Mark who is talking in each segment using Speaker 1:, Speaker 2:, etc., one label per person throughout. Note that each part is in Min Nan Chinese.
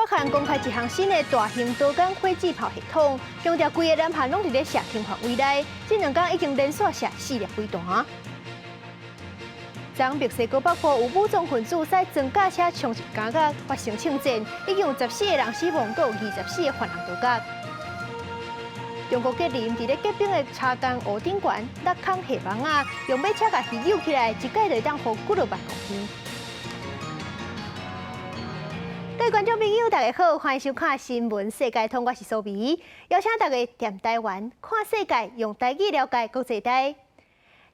Speaker 1: 韓公開一項新的大型多管火箭炮系統，強調規個南韓攏佇咧射程範圍內，這兩工已經連續射四粒飛彈。昨墨西哥北部有武裝分子駛裝甲車衝入監獄，發生槍戰，已經有14個人死亡，閣有24個犯人逃獄。中國吉林佇咧結冰的查干湖頂懸落空下網仔，用馬車共魚搝起來，一擺就會當予幾落萬公斤。各位觀眾朋友，大家好，歡迎收看《新聞世界通》，我是蘇美，邀請大家踮台灣看世界，用台語了解國際大。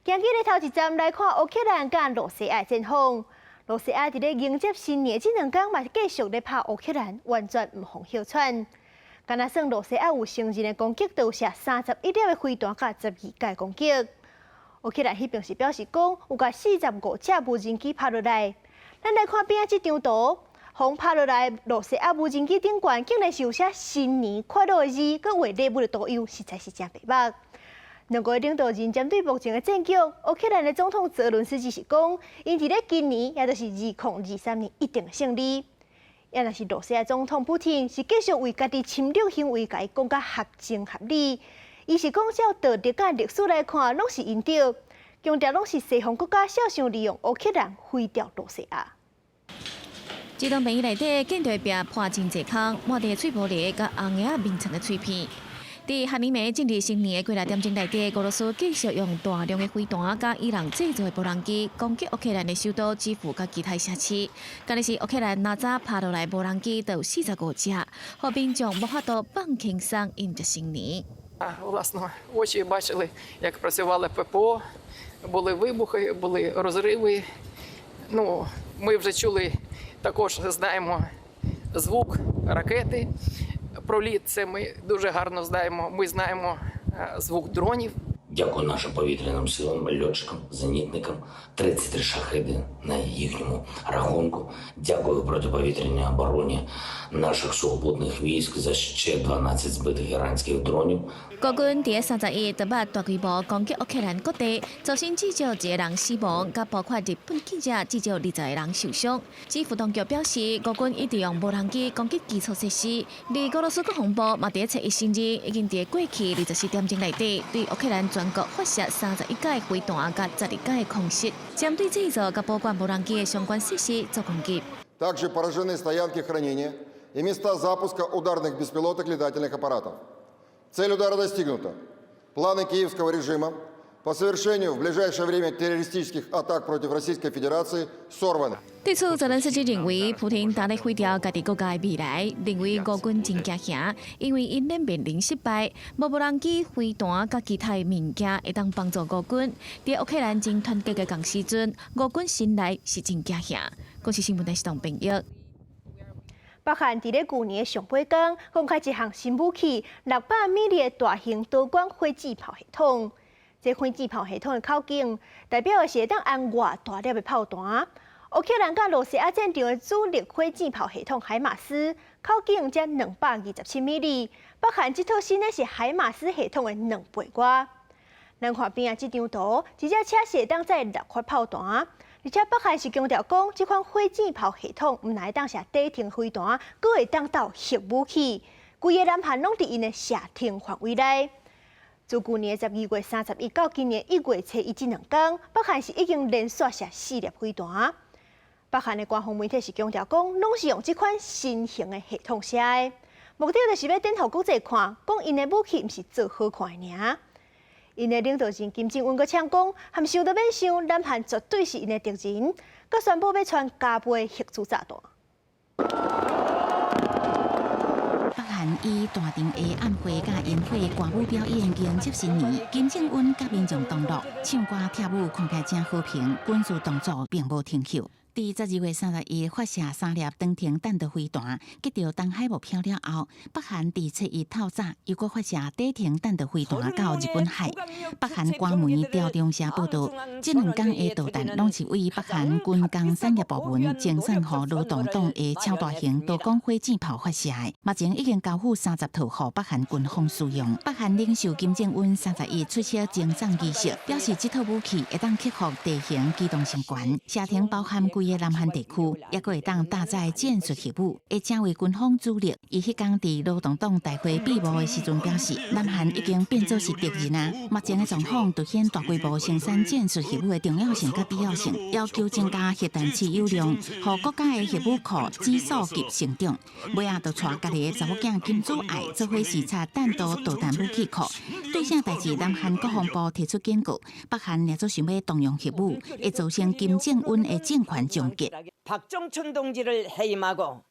Speaker 1: 今日的頭一站來看烏克蘭佮羅西亞戰況。羅西亞佇咧迎接新年這兩工嘛是繼續咧拍烏克蘭，完全毋予歇喘。敢若算羅西亞有承認的攻擊，投射31粒的飛彈佮12架攻擊。烏克蘭彼邊是表示講，有共45架無人機拍落來。咱來看邊仔這張圖，予拍落來羅西亞無人機頂懸，竟然是有寫新年快樂的字，閣畫禮物的圖樣，實在是誠白目。兩國領導人針對目前的戰局，烏克蘭的總統澤倫斯基是講，𪜶佇咧今年，也就是2023年一定會勝利。也若是羅西亞總統普廷是繼續為家己侵略行為，共伊講甲合情合理。伊是講照道德佮歷史來看，攏是𪜶著，強調攏是西方國家肖想利用烏克蘭毀掉羅西亞。
Speaker 2: 這棟病院內底見著壁破真濟空，滿地碎玻璃佮紅葉仔眠層的碎片。佇哈尼暝進入新年的幾若點鐘內底，俄羅斯繼續用大量的飛彈佮伊人製造的無人機攻擊烏克蘭的首都基輔佮其他城市。敢若是烏克蘭若早拍落來無人機就有45架，予民眾無法度放輕鬆迎接新年。
Speaker 3: Власні очі бачили, як працювали ППО, були вибухи, були розриви. Ну, ми вже чули, також знаємо звук ракети. Проліт це ми дуже гарно знаємо. Ми знаємо звук дронів.
Speaker 4: Дякую нашим повітряним силам, льотчикам, зенітникам. 33 шахеди на їхньому рахунку. Дякую протиповітряній обороні наших сухопутних військ за ще 12 збитих іранських дронів.
Speaker 2: 俄軍佇31日捌大規模攻擊烏克蘭各地，造成至少一個人死亡，佮包括日本記者至少20個人受傷。基輔當局表示，俄軍一直用無人機攻擊基礎設施，而俄羅斯國防部嘛佇初一承認，已經佇過去24點鐘內底對烏克蘭全國發射31架飛彈佮12架空襲，針對製造佮保管無人機的相關設施做攻擊。
Speaker 5: Также поражены стоянки хранения и места запуска ударных беспилотных летательных аппаратов. Цель удара достигнута. Планы киевского режима по совершению в ближайшее время террористических атак против Российской Федерации сорваны.
Speaker 2: 對此，澤連斯基認為，普丁焦咧毀掉家己國家的未來，認為俄軍真驚嚇，因為𪜶咧面臨失敗，無無人機、飛彈佮其他的物件會當幫助俄軍。佇烏克蘭真團結的仝時陣，俄軍心內是真驚嚇。公視新聞台是董編譯。
Speaker 1: 北韓佇咧舊年的上尾工公開一項新武器，600米的大型多管火箭炮系統。這火箭炮系統的口徑，代表的是會當安偌大粒的炮彈。烏克蘭佮羅西亞戰場的主力火箭炮系統海馬斯，口徑才227米。北韓這套新的是海馬斯系統的2倍外。咱看邊仔這張圖，一隻車是會當載六發炮彈。而且北韓是強調講，這款火箭炮系統毋但會當射短程飛彈，閣會當投核武器。規个南韓攏佇𪜶的射程範圍內。自舊年12月31到今年1月初一這兩工，北韓是已經連續射四粒飛彈。北韓的官方媒體是強調講，攏是用這款新型的系統射的，目的就是欲展予國際看，講𪜶的武器毋是做好看的爾。𪜶的領導人金正恩閣嗆講，含想都免想，南韓絕對是𪜶的敵人，閣宣布欲傳加倍核子炸彈。
Speaker 6: 北韓以大場的暗會佮煙火歌舞表演迎接新年，金正恩佮民眾同樂，唱歌跳舞，看起來誠和平，軍事動作並無停歇。佇12月31發射三粒長程彈道飛彈，擊著東海目標了後，北韓佇初一透早又閣發射短程彈道飛彈到日本海。北韓官媒朝中社報道，這兩工的導彈攏是對北韓軍工產業部門贈送予勞動黨的超大型多管火箭炮發射的。目前已經交付30套予北韓軍方使用。北韓領袖金正恩31出席贈送儀式，表示這套武器會當克服地形機動性懸，射程包含規規个南韓地區，抑閣會當搭載戰術核武，會成為軍方主力。伊彼工佇勞動黨大會閉幕的時陣表示，南韓已經變做是敵人啊！目前的狀況凸顯大規模生產戰術核武的重要性佮必要性，要求增加核彈持有量，予國家的核武庫指數級成長。尾仔就帶家己的查某囝金主愛做伙視察彈道導彈武器庫。對這代誌，南韓國防部提出警告，北韓若做想欲動用核武，會造成金正恩的政權終結。
Speaker 7: 박정천 동지를 해임하고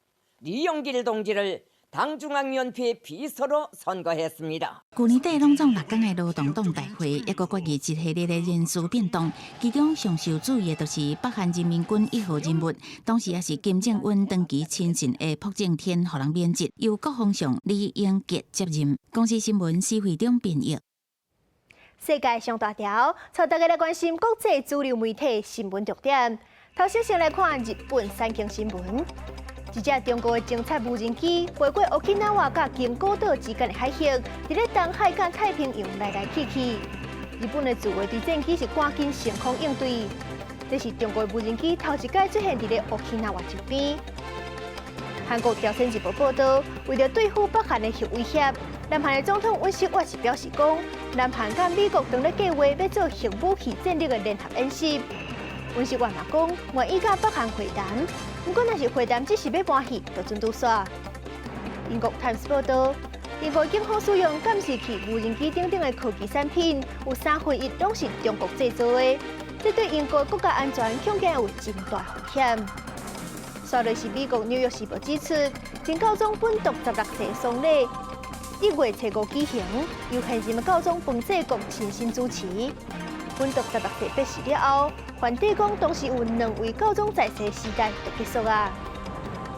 Speaker 7: 리영길 동지를 당중앙위원회 비서로 선거했습니다.
Speaker 6: 舊年底攏總六工的勞動黨大會，抑閣決議一系列的人事變動，其中上受注意的就是北韓人民軍一號人物，當時也是金正恩長期親信的朴正天，予人免職，由國防相李英傑接任。公視新聞施惠中編譯。
Speaker 1: 世界上大條，帶大家來關心國際主流媒體新聞重點。頭先先來看日本產經新聞。一隻中國的偵察無人機飛過沖繩佮宮古島之間的海域，佇咧東海佮太平洋來來去去。日本的自衛隊戰機是趕緊升空應對。這是中國無人機頭一擺出現佇咧沖繩周邊。韓國朝鮮日報報道，為著對付北韓的核威脅，南韓的總統尹錫悅是表示講，南韓佮美國當咧計劃欲做核武器戰力的聯合演習。尹錫悅嘛講，願意佮北韓會談，毋過若是會談只是欲搬戲，就準拄煞。英國《泰晤士報》報道，英國警方使用監視器、無人機等等的科技產品，有三分一攏是中國製造的，這對英國國家安全恐驚有真大風險。煞落是美國紐約時報指出，前教宗本篤十六世喪禮1月初五舉行，由現任的教宗彭濟國親身主持。本篤十六世過世了後，梵蒂岡當時有兩位教宗在世時代就結束啊。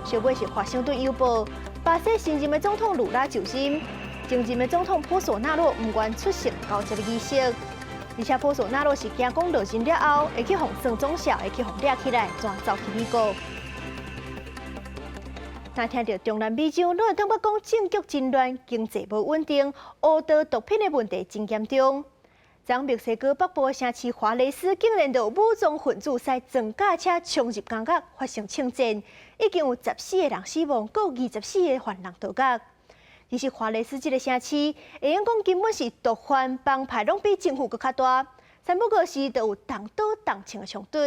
Speaker 1: 小尾是華盛頓郵報，巴西新任的總統魯拉就任，前任的總統波索納洛毋願出席交接的儀式，而且波索納洛是驚講落任了後會去予算總數，會去予掠起來，轉走去美國。若聽著中南美洲，攏會感覺講政局真亂，經濟無穩定，烏毒毒品的問題真嚴重。昨墨西哥北部城市華雷斯竟然就有武裝分子駛裝甲車衝入監獄，發生槍戰，已經有14個人死亡，閣有24個犯人逃獄。其實華雷斯這个城市，會用講根本是毒販幫派攏比政府閣較大，三不五時就有動刀動槍的衝突。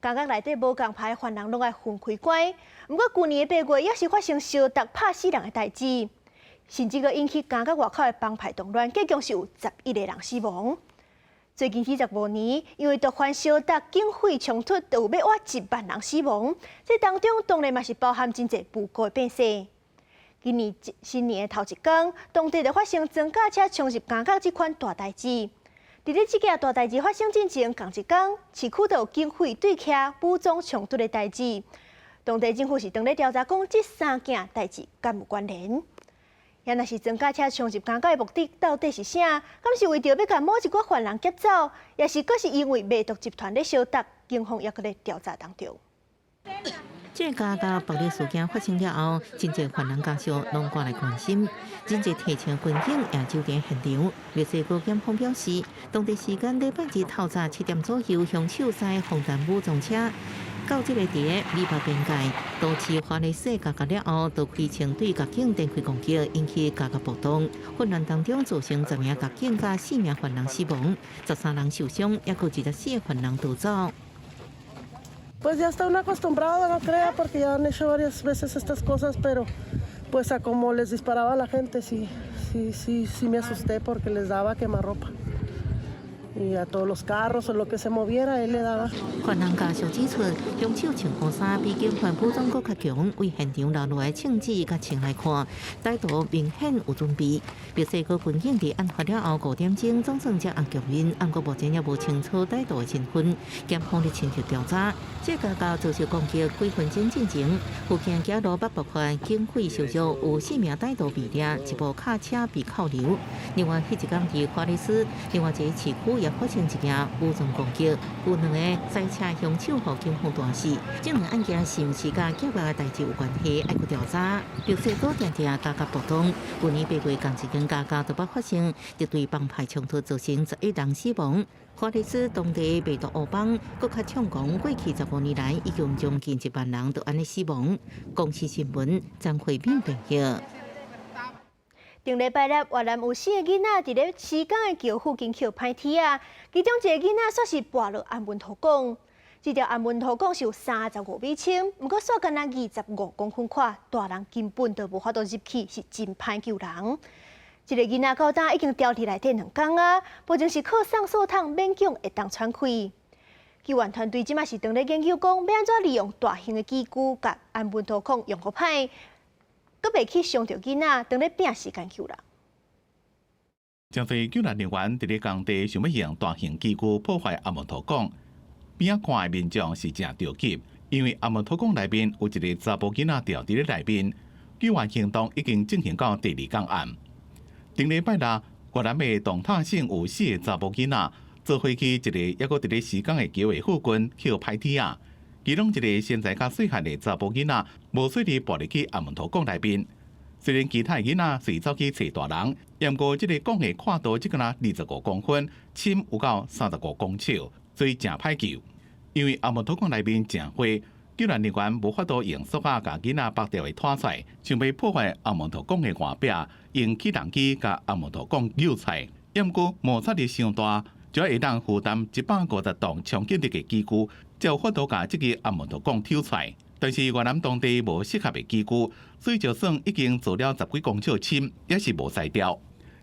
Speaker 1: 監獄內底無仝派犯人攏愛分開關，毋過舊年的8月也是發生燒毒拍死人的代誌。甚至閣引起監獄外口的幫派動亂，結局是有11個人死亡。最近45年，因為毒販燒毒、警匪衝突，就有欲倚1萬人死亡。這當中當然嘛是包含真濟無辜的百姓。今年新年的頭一工，當地就發生裝甲車衝入監獄這款大代誌。佇咧這件大代誌發生進前，仝一工，市區就有警匪對徛武裝衝突的代誌。當地政府是當咧調查，講這三件代誌敢有關聯。也若是裝甲車衝入監獄的目的到底是啥？敢是為著欲共某一寡犯人劫走，抑是閣是因為賣毒集團咧相鬥？警方猶閣咧調查當中。
Speaker 8: 這家家暴力事件發生了後，真濟犯人家屬攏過來關心，真濟提槍軍警也駐佇現場。墨西哥檢方表示，當地時間禮拜日透早7點左右，兇手駛防彈武裝車到這個佇美墨邊界都市華雷斯監獄了後，就開槍對獄警展開攻擊，引起監獄暴動。混亂當中造成10名獄警佮四名犯人死亡，13人受傷，抑閣24個犯人逃走。
Speaker 9: Pues ya está uno acostumbrado, no crea, porque ya han hecho varias veces estas cosas, pero pues a como les disparaba la gente, sí, sí, sí, sí me asusté porque les daba a quemarropa. Y a todos los carros o lo que se moviera, él le daba.
Speaker 8: 犯人家屬指出，兇手穿烏衫比警方武裝閣較強，為現場留落來槍支佮槍來看，歹徒明顯有準備。墨西哥軍警佇案發了後5點鐘總算接案局面，毋過目前猶無清楚歹徒的身份，檢方咧深入調查。這家家遭受攻擊幾分鐘進前，附近街路北部分警匪搜索有四名歹徒被掠，一部卡車被扣留。另外，彼一工佇華雷斯，另外一个市區也也發生一件武裝攻擊，有兩個賽車兇手予警方彈死。這兩個案件是毋是佮劫掠的代誌有關係，愛閣調查。墨西哥定定加急暴動，舊年8月仝一間加州台北發生敵對幫派衝突，造成11人死亡。華里斯當地賣毒黑幫閣較暢講，過去15年來已經將近1萬人都按呢死亡。公視新聞張惠敏編譯。
Speaker 1: 頂禮拜六，越南有四个囡仔佇咧市港的橋附近予歹鐵仔，其中一个囡仔煞是跋落安門塗管。這條安門塗管是有35米深，毋過煞干焦25公分寬，大人根本就無法度入去，是真歹救人。這个囡仔到今已經牢佇內底2工啊，目前是靠送數筒勉強會當喘氣。救援團隊這馬是正咧研究講，欲按怎利用大型的機具共安門塗管用予歹，閣袂去傷著囡仔，正咧拼時間救人。
Speaker 10: 真濟救援人員佇咧工地想欲用大型機具破壞阿門塗管，邊仔看的民眾是誠著急，因為阿門塗管內面有一个查埔囡仔牢佇咧內面，救援行動已經進行到第二工暗。頂禮拜六，越南的洞塔省有四个查埔囡仔坐飛機一个猶閣佇咧西港的橋的附近予歹鐵仔，其中一个身材較細漢的查埔囡仔無細膩跋入去阿門塗管內面。雖然其他囡仔隨走去揣大人，毋過這个管的闊度只敢若25公分，深有夠35公尺，所以誠歹救。因為阿門塗管內面誠火，救援人員無法度用索仔共囡仔縛牢的拖出來，想欲破壞阿門塗管的外壁，用起重機共阿門塗管扭出來，毋過摩擦力傷大，只會當負擔150噸衝擊力的機具，才有法度共這个阿門塗管抽出來。但是越南當地無適合的機具，所以就算已經鑿了10幾公尺深，也是無才調。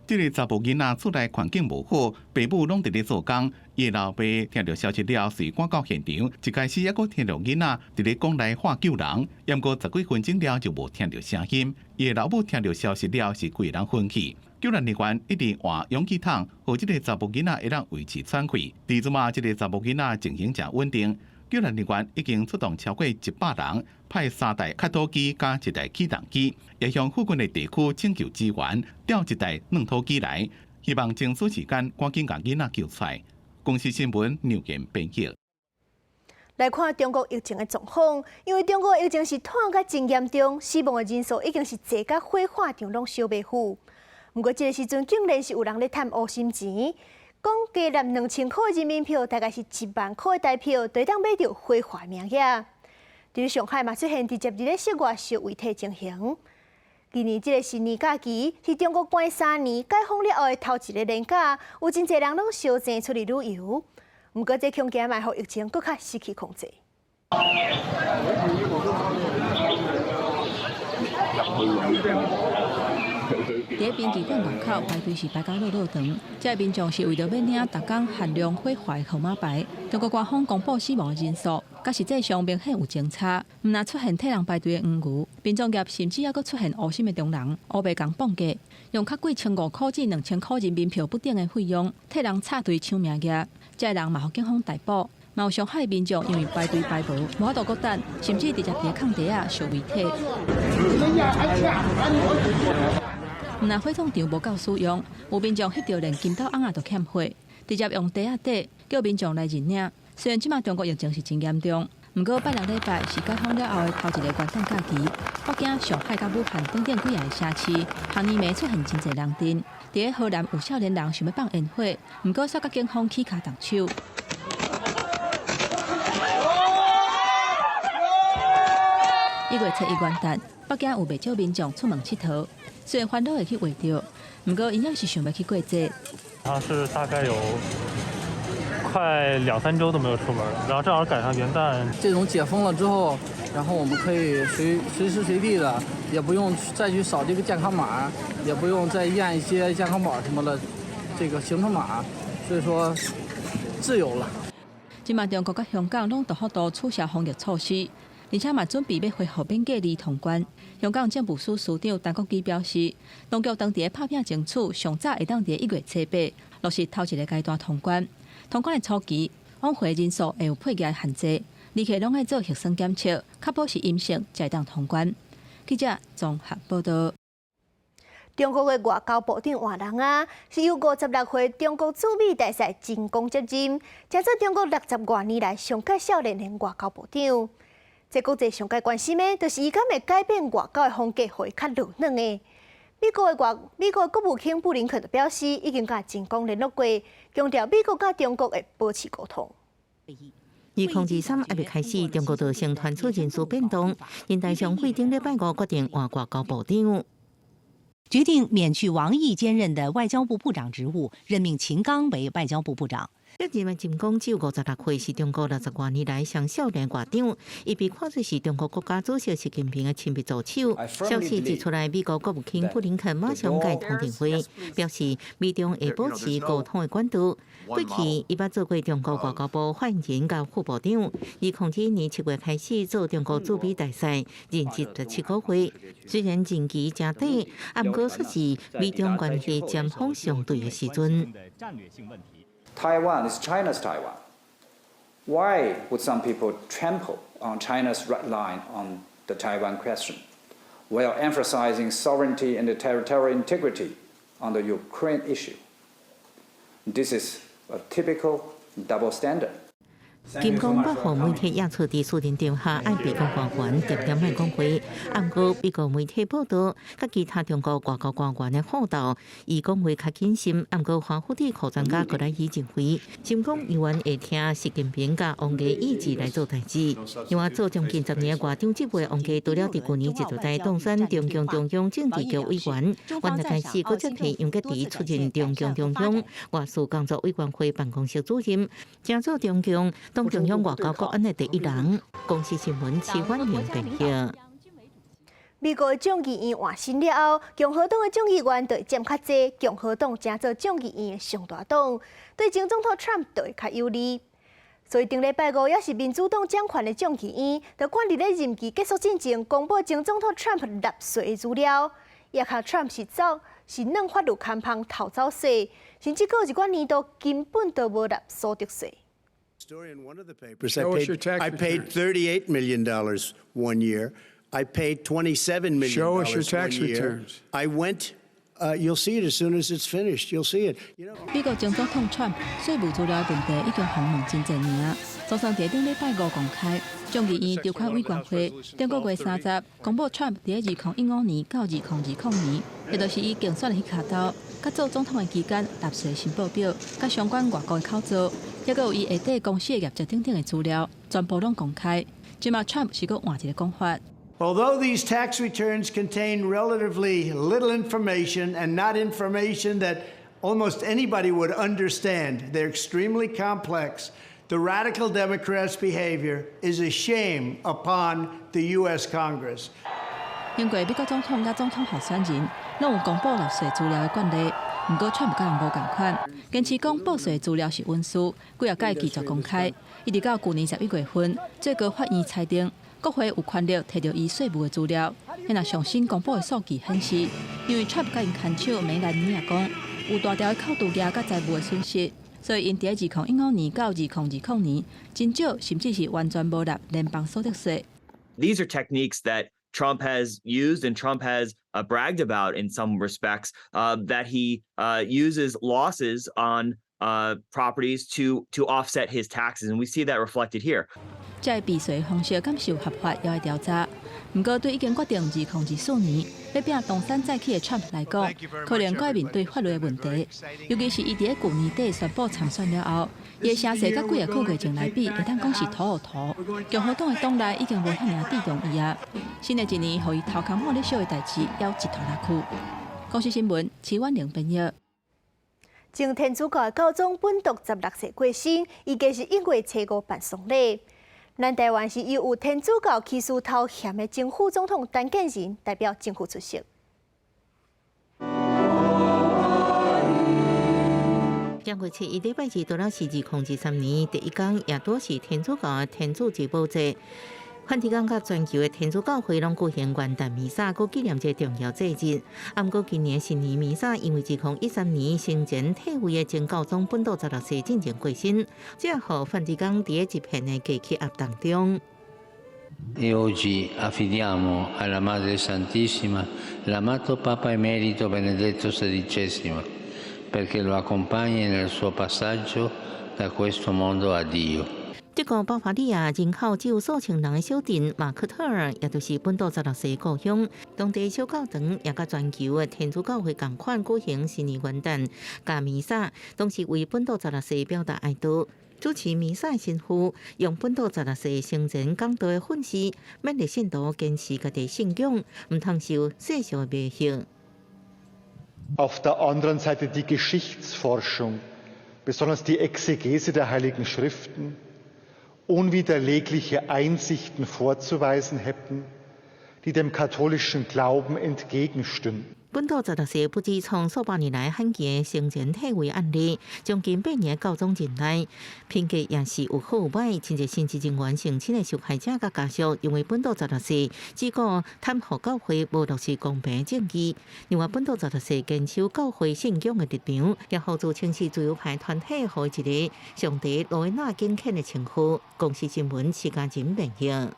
Speaker 10: 這个查埔囡仔厝內環境無好，爸母攏佇咧做工，伊老爸聽著消息了，隨趕到現場，一開始猶閣聽著囡仔佇咧管內喊救人，毋過十幾分鐘了就無聽著聲音。伊老母聽著消息了，是規个人昏去。救援人員一直換氧氣筒，予這个查埔囡仔會當維持喘氣。佇這馬，這个查埔囡仔情形誠穩定。救援人員已經出動超過100人，派三台磕土機佮一台起重機，也向附近的地區請求支援，調一台軟土機來，希望爭取時間趕緊共囡仔救出來。公視新聞劉健編譯。
Speaker 1: 來看中國疫情的狀況，因為中國疫情是拖甲真嚴重，死亡的人數已經是濟甲火化場攏燒袂付。毋過這个時陣竟然是有人咧趁烏心錢，講雞納2000箍人民幣，大概是1萬箍的台票，就會當買著火化名額。佇上海嘛出現直接佇咧室外燒遺體情形。今年這个新年假期是中國關3年解封了後的頭一个連假，有真濟人攏相爭出去旅遊。毋過這恐驚嘛予疫情閣較失去控制。
Speaker 11: 佇殯儀館外口排隊是排甲落落長，這民眾是為著欲領逐工限量火化的號碼牌。中國官方公布死亡人數，佮實際上明顯有前差，毋但出現替人排隊的黃牛，殯葬業甚至猶閣出現烏心的中人，烏白共綁價，用較貴1500至2000箍人民幣不等的費用，替人插隊搶名額。這个人嘛予警方逮捕，嘛有上海民眾因為排隊排無，無法度閣等，甚至直接佇空地仔燒遺體。毋但火葬場無夠使用，有民眾翕著連金豆甕仔都欠火，直接用袋仔底叫民眾來認領。雖然這馬中國疫情是真嚴重，毋過拜六禮拜是解封了後的頭一个元旦假期，北京、上海佮武漢等等幾个城市，跨年暝出現真濟人陣。佇咧河南有少年人想欲放煙火，毋過煞佮警方起跤動手。1月7日元旦，北京有袂少民眾出門𨑨迌，雖然煩惱會去畫著，毋過𪜶猶是想欲去過節。
Speaker 12: 他是大概有快兩三週都沒有出門了，然後正好趕上元旦。
Speaker 13: 這種解封了之後，然後我們可以隨隨時隨地的，也不用再去掃這個健康碼，也不用再驗一些健康寶什麼的，這個行程碼，所以說自由了。
Speaker 11: 這馬中國佮香港攏大幅度取消防疫措施。而且嘛準備欲恢復免隔離通關。香港政務司司長陳國基表示，當局當佇咧拍拚爭取，上早會當佇1月7日落實頭一个階段通關。通關的初期，往回人數會有配額限制，旅客攏愛做核酸檢測，確保是陰性才會當通關。記者綜合報導。
Speaker 1: 中國的外交部長換人啊，是由56歲中國駐美大使秦剛接任，成做中國60外年來上蓋少年的外交部長。這國際上蓋關心的，就是伊敢會改變外交的風格，予伊較柔軟的。美國國務卿布林肯就表示，已經佮秦剛聯絡過，強調美國佮中國會保持溝通。
Speaker 8: 2023猶未開始，中國就先傳出人事變動，人大常會頂禮拜五決定換外交部長。
Speaker 14: 決定免去王毅兼任的外交部部長職務，任命秦剛為外交部部長。
Speaker 8: 這任秦剛只有56歲，是中國60外年來上少年外長，伊被看作是中國國家主席習近平的親密助手。消息一出來，美國國務卿布林肯馬上共伊通電話，表示美中會保持溝通的管道。過去伊捌做過中國外交部發言人佮副部長，2021年7月開始做中國駐美大使，任職17個月。雖然任期誠短，毋過卻是美中關係針鋒相對的時陣。
Speaker 15: Taiwan is China's Taiwan. Why would some people trample on China's red line on the Taiwan question, while emphasizing sovereignty and territorial integrity on the Ukraine issue? This is a typical double standard.
Speaker 8: 秦剛捌予媒體壓出佇私人場合愛白宮官員恬恬莫講話，毋過美國媒體報道，佮其他中國外交官員的互鬥，伊講話較謹慎。毋過華府智庫專家閣來伊認為，秦剛猶原會聽習近平佮王毅意志來做代誌。另外做將近10年外長職務的王毅，除了佇舊年一度在當選中共中央政治局委員，原來開始閣接替楊潔篪出任中共中央外事工作委員會辦公室主任，成做中共黨中央外交國安的第一人。公視新聞齊婉玲編譯。
Speaker 1: 美國眾議院換新了後，共和黨的眾議員就會佔較濟，共和黨成做眾議院的上大黨，對前總統 Trump 就會較有利。所以頂禮拜五，也是民主黨掌權的眾議院，就趕佇咧任期結束進前，公布前總統 Trump 納稅的資料。也看 Trump 是走是耍法律空縫逃走稅，甚至閣有一寡年度根本都無納所得稅。
Speaker 16: I paid $38 million one year. I paid $27 million
Speaker 17: Show us your tax
Speaker 16: one year.
Speaker 17: returns.
Speaker 16: I went, you'll see it as soon as it's finished. You'll see it. You know,
Speaker 11: 美國前總統川普稅務資料的問題已經轟動真濟年啊，總算佇頂禮拜五公開，眾議院籌款委員會頂個月30公布川普佇2015年到2020年，也就是伊競選的彼跤頭，佮做總統的期間納稅申報表，佮相關外國的口座，抑閣有伊下底公司的業績等等的資料，全部攏公開。這馬川普是閣換一個講法。
Speaker 16: Although these tax returns contain relatively little information and not information that almost anybody would understand, they're extremely complex. The radical Democrats' behavior is a shame upon the U.S. Congress.
Speaker 11: 英國美國總統佮總統候選人攏有公布納稅資料的慣例，毋過川普佮人無仝款，堅持講報稅資料是隱私，幾仔擺拒絕公開。一直到舊年11月份，最高法院裁定國會有權力提著伊稅務的資料。若上新公布的數據顯示，因為川普佮𪜶牽手梅蘭妮亞講有大條的扣除額佮財務的損失，所以𪜶佇2015年到2020年，真少甚至是完全無納聯邦所得稅。
Speaker 18: These are techniques that Trump has used and Trump has bragged about in some respects, that he uses losses on properties to offset his taxes, and we see that reflected here.
Speaker 11: 這个避稅方式敢是有合法，猶愛調查。毋過對已經決定2024年欲拚東山再起的川普來講，可能閣愛面對法律的問題。尤其是伊佇咧舊年底宣布參選了後，伊的聲勢佮幾仔個月前來比，會當講是塗予塗。共和黨的黨內已經無遐爾倚重伊啊。新的一年，予伊頭殼耄咧燒的代誌，猶一拖拉庫。公視新聞，齊婉玲編譯。
Speaker 1: 前天主教教宗本篤16世過身，預計是1月初5辦喪禮。咱台灣是由有天主教騎士頭銜的前副總統陳建仁代表政府出席。
Speaker 8: 正月初一禮拜二，除了是2023年第一工，也拄是天主教的天主之母節。梵蒂岡佮全球的天主教會攏舉行元旦彌撒，閣紀念這個重要節日。毋過今年新年彌撒，因為2013年生前退位的前教宗本篤十六世進前過身，這予梵蒂岡佇一片的低氣壓當中。
Speaker 17: E oggi affidiamo alla Madre Santissima l'amato Papa Emerito Benedetto XVI perché lo accompagni nel suo passaggio da questo mondo a Dio.
Speaker 8: 德國巴伐利亞人口只有數千人的小鎮馬克特爾，也就是本篤十六世故鄉。當地小教堂也佮全球的天主教會仝款舉行新年元旦佮彌撒，同時為本篤十六世表達哀悼。主持彌撒的神父用本篤十六世生前講道的訓示，勉勵信徒堅持家己信仰，毋通受世俗的迷惑。
Speaker 19: Auf der anderen Seite die Geschichtsforschung, besonders die Exegese der Heiligen Schriften, unwiderlegliche Einsichten vorzuweisen hätten, die dem katholischen Glauben entgegenstünden.
Speaker 8: 本篤十六世不止創數百年來罕見的生前退位案例，將近8年教宗任內，評價也是有好有歹。真濟神職人員、性侵的受害者佮家屬認為本篤十六世只顧袒護教會，無落實公平正義。另外，本篤十六世堅守教會信仰的立場，也予自稱是自由派團體予伊一个上帝羅威納警犬的稱呼。公視新聞徐嘉仁編譯。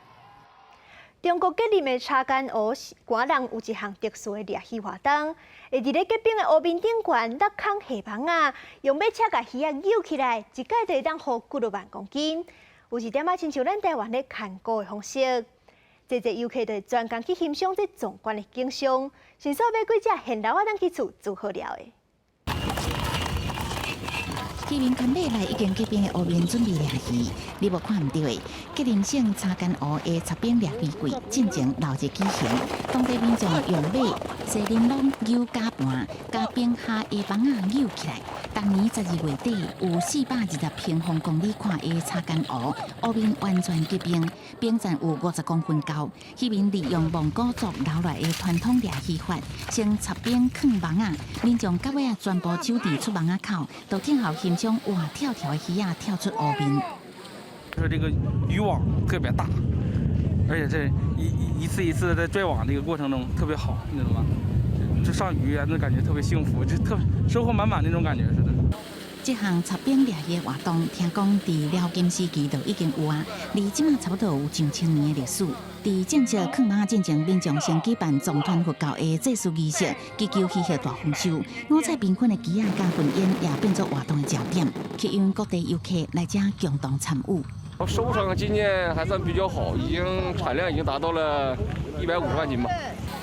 Speaker 1: 中國吉林的查干湖寒人有一項特殊的獵魚活動，會佇咧結冰的湖面頂懸落空蝦網仔，用馬車共魚仔搝起來，一擺就會當捕幾落萬公斤。有一點仔親像咱台灣咧牽罟的方式，濟濟遊客就會專工去欣賞這壯觀的景象，順手買幾隻現橐仔轉去厝煮好料的。
Speaker 6: 漁民牽馬來已經結冰的湖面準備掠魚，你無看毋著的。吉林省查干湖的插冰掠魚季進前鬧熱舉行，當地民眾用馬、踅鈴籠、搝絞盤，共冰下的網仔搝起來。逐年12月底，有420平方公里寬的查干湖，湖面完全結冰，冰層有50公分高。漁民利用蒙古族留落來的傳統掠魚法，先插冰囥網仔，民眾到尾仔全部守佇出網仔口，就等候欣賞活跳跳的魚仔跳出湖面。
Speaker 20: 說這個漁網特別大，而且這一一次一次在拽網這個過程中特別好，你知道嗎？這上魚啊，那感覺特別幸福，就特收穫滿滿那種感覺似的。
Speaker 6: 這項插冰掠魚的活動，聽講佇遼金時期就已經有啊，離這馬差不多有上千年的歷史。佇正式囥網進前，民眾先舉辦藏傳佛教的祭祀儀式，祈求漁獲大豐收。五彩繽紛的旗仔佮雲煙也變做活動的焦點，吸引各地遊客來遮共同參與。
Speaker 21: 收成今年還算比較好，已經產量已經達到了150萬斤吧。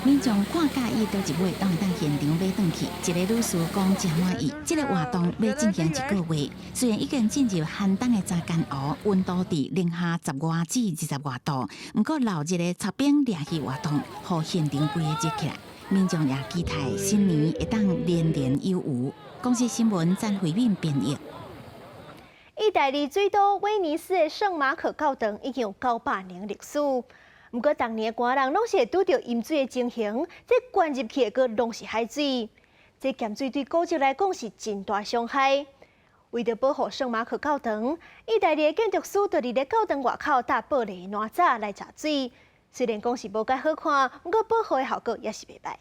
Speaker 6: 民眾看佮意佗一尾，攏會當現場買轉去。一个女士講誠滿意，這个活動欲進行一个月，雖然已經進入寒冬的查干湖，溫度佇零下10外至20外度，毋過鬧熱的插冰掠魚活動，予現場規个熱起來。民眾也期待新年會當連年有餘。公視新聞詹慧敏編譯。
Speaker 1: 意大利水都威尼斯的聖馬可教堂已經有900年歷史，毋過逐年寒人攏是會拄著淹水的情形，這灌入去的閣攏是海水，這鹹水對古蹟來講是真大傷害。為著保護聖馬可教堂，意大利的建築師就佇咧教堂外口搭玻璃欄閘來閘水。雖然講是無蓋好看，毋過保護的效果也是袂䆀。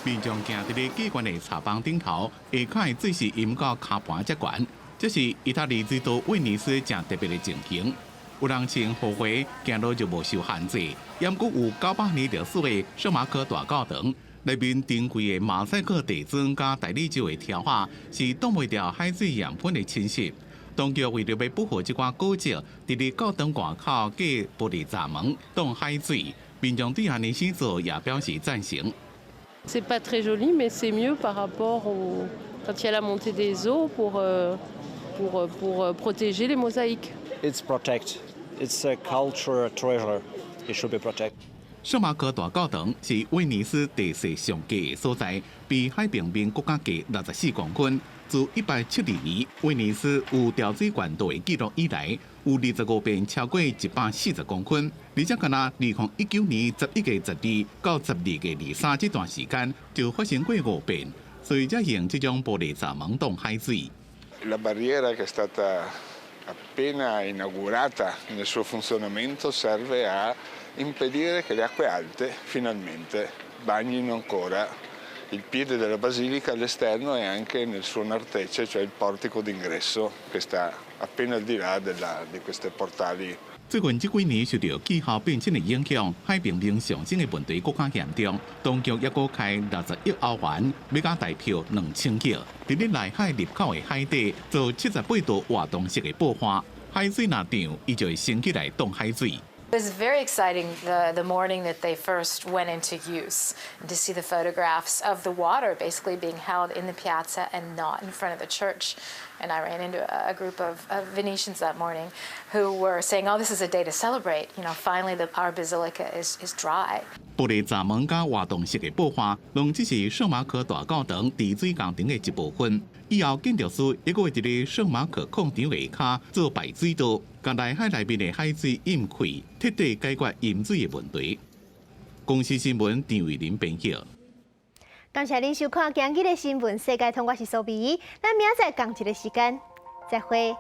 Speaker 10: 民眾行佇咧高懸的柴房頂頭，下跤的水是淹到跤盤遮懸。這是意大利水都威尼斯誠特別的情形。有人穿雨鞋行路就無受限制，猶閣有900年歷史的聖馬可大教堂，內面珍貴的馬賽克地磚佮大理石的雕畫，是擋袂牢海水鹽分的侵蝕。當局為著欲保護這寡古蹟，佇咧教堂外口蓋玻璃閘門擋海水。民眾對按呢式做也表示贊成。
Speaker 22: C'est pas très joli, mais c'est mieux par rapport au quand il y a la montée des eaux pour protéger les mosaïques.
Speaker 23: It's protect. It's a cultural treasure. It should be protected.
Speaker 10: 聖馬可大教堂是威尼斯地勢上高的所在，比海平面閣較低64公分。自1872年威尼斯有調水管道的記錄以來，有25遍超過140公分。而且，敢若2019年11月12到12月23這段時間，就發生過五遍，所以才用這種玻璃閘門擋海水。
Speaker 24: La barriera che è stata appena inaugurata nel suo funzionamento serve a impedire che le acque alte finalmente bagnino ancora il piede della basilica all'esterno e anche nel suo nartece, cioè il portico d'ingresso che sta appena al di là di queste portali.
Speaker 10: 最近這幾年受著氣候變遷的影響，海平面上升的問題閣較嚴重。當局抑閣開60億歐元，欲共台票2000億，佇咧內海入口的海底做78道活動式的布花，海水若漲，伊就會升起來擋海水。
Speaker 2: It was very exciting the morning that they first went into use and to see the photographs of the water basically being held in the piazza and not in front of the church. And I ran into a group of Venetians that morning who were saying, "Oh, this is a day to celebrate. Finally our basilica is dry."
Speaker 10: 玻璃閘門佮活動式的布花，攏只是聖馬可大教堂治水工程的一部分。以後建築師抑閣會佇咧聖馬可礦場下跤做排水道，共內海內面的海水引開，徹底解決淹水的問題。公視新聞張慧玲編譯。
Speaker 1: 感謝您收看今日的新聞世界通，我是蘇美，咱明仔載仝一个時間，再會。